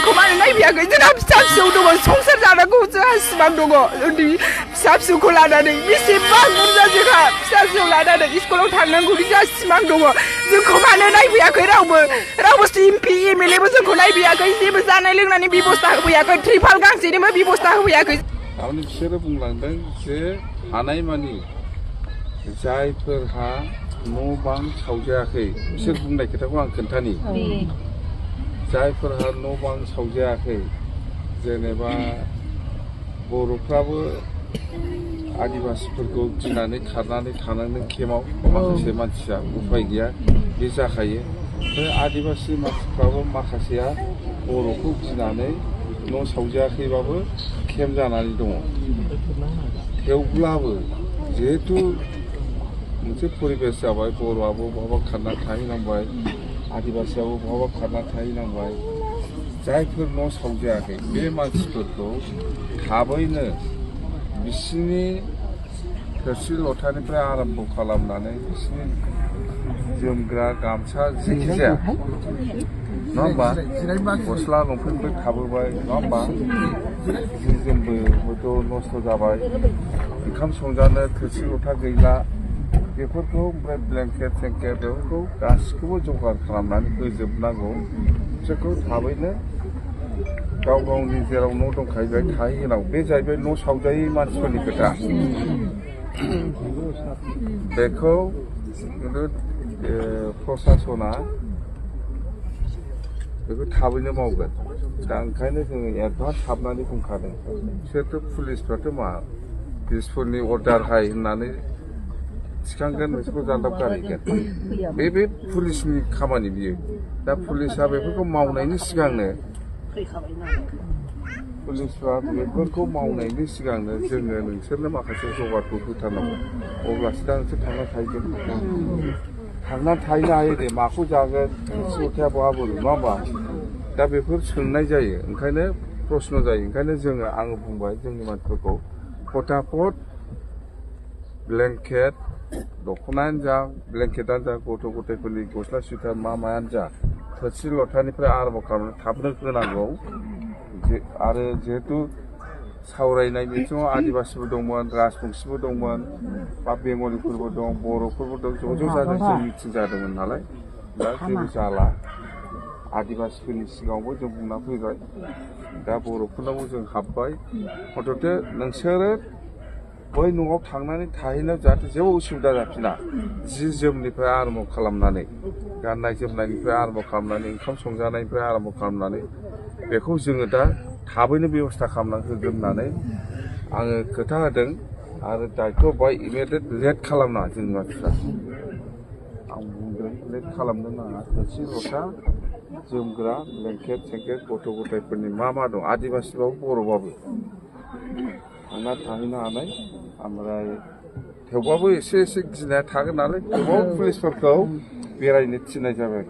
जोंखौ मानो नायफैयाखै जोंहा फिसा फिसौ दङ संसार जानांगौ जोंहा सिमां दङ उन्दै फिसा फिसौखौ लानानै बेसेबां बुरजा जोंहा फिसा फिसौ लानानै स्कुलाव थांनांगौनि जोंहा सिमां दङ जोंखौ मानो नायफैयाखै रावबो एमपि एमएलएबो जोंखौ नायफैयाखै जेबो जानाय लोंनायनि बेबस्था होफैयाखै त्रिपाल गांसेनिबो बेबस्था होफैयाखै थारमाने बिसोरो बुंलांदों जे हानायमानि जायफोरहा न' बां सावजायाखै बिसोर बुंनाय खोथाखौ आं खोन्थानि जायफोरहा न' बां सावजायाखै जेनेबा बर'फ्राबो आदिबासिफोरखौ गिनानै खारनानै थानांदों केम्पआव माखासे मानसिया उफाय गैया बे जाखायो ओमफ्राय आदिबासि मानसिफ्राबो माखासेया बर'खौ गिनानै न' सावजायाखैबाबो केम्प जानानै दङ थेवब्लाबो जिहेतु मोनसे परिबेस जाबाय बर'आबो बहाबा खारना थाहैनांबाय आदिबासियाबो बहाबा खारना थाहैनांबाय जायफोर न' सावजायाखै बे मानसिफोरखौ थाबैनो बिसिनि थोरसि लथानिफ्राय आरम्भ खालामनानै बिसिनि जोमग्रा गामसा जेखिजाया नङा होमबा गस्ला लंपेन्टबो थाबोबाय नङा होमबा जि जोमबोथ' नस्थ' जाबाय ओंखाम संजानो थोरसि लथा गैला बेफोरखौ ओमफ्राय ब्लेंकेट सेंकेट बेफोरखौ गासिखौबो जगार खालामनानै होजोबनांगौ बिसोरखौ थाबैनो गाव गावनि जेराव न' दंखायो बेहाय थाहैनांगौ बे जाहैबाय न' सावजायै मानसिफोरनि खोथा बेखौ खिन्थु प्रसासना बेखौ थाबैनो मावगोन दा ओंखायनो जोङो एडभान्स हाबनानै बुंखादों बिसोरथ' पुलिसफ्राथ' मा पुलिसफोरनि अर्डार हाय होननानै थिखांगोन बिसोरखौ जानदाब गारहैगोन बे पुलिसनि खामानि बियो दा पुलिसा बेफोरखौ मावनायनि सिगांनो पुलिसफ्रा बेफोरखौ मावनायनि सिगांनो जोङो नोंसोरनो माखासे जगारखौ होथारनांगौ अब्लासो दा नोंसोर थांना थाहैगोन थांना थाहैनो हायो दे माखौ जागोन थोरसि लथाया बहा बोरो नङा होमबा दा बेफोर सोंनाय जायो ओंखायनो प्रश्न जायो ओंखायनो जोङो आङो बुंबाय जोंनि मानसिफोरखौ फटाफट ब्लेंकेट दख'नायानो जा ब्लेंकेटानो जा गथ' गथायफोरनि गस्ला सुइटार मायानो जा थोरसि लथानिफ्राय आरम्भ खालामनानै थाबनो होनांगौ आरो जिहेतु सावरायनाय बिथिङाव आदिबासिबो दंमोन राजबंसिबो दंमोन बा बेंगलिफोरबो दं बर'फोरबो दं ज' जाजाय जों मिटिं जादोंमोन नालाय दा जेबो जाला आदिबासिफोरनि सिगाङावबो जों बुंना फैबाय दा बर'फोरनावबो जों हाबबाय हथथे नोंसोरो बै न'आव थांनानै थाहैनायाव जाहाथे जेबो उसुबिदा जाफिना जि जोमनिफ्राय आरम्भ खालामनानै गाननाय जोमनायनिफ्राय आरम्भ खालामनानै ओंखाम संजानायनिफ्राय आरम्भ खालामनानै बेखौ जोङो दा थाबैनो बेबस्था खालामनानै होगोन होननानै आङो खोथा होदों आरो दायथ' बाय इमिडियेट लेट खालामनाङा जोंनि मानसिफ्रा आं बुंदों लेट खालामनो नाङा थोरसि लथा जोमग्रा ब्लेंकेट सेंकेट गथ' गथायफोरनि मा दं आदिबासिबाबो बर'बाबो थांना थाहैनो हानाय ओमफ्राय थेवबाबो एसे गिनाया थागोन नालाय गोबां पुलिसफोरखौ बेरायनो थिननाय जाबाय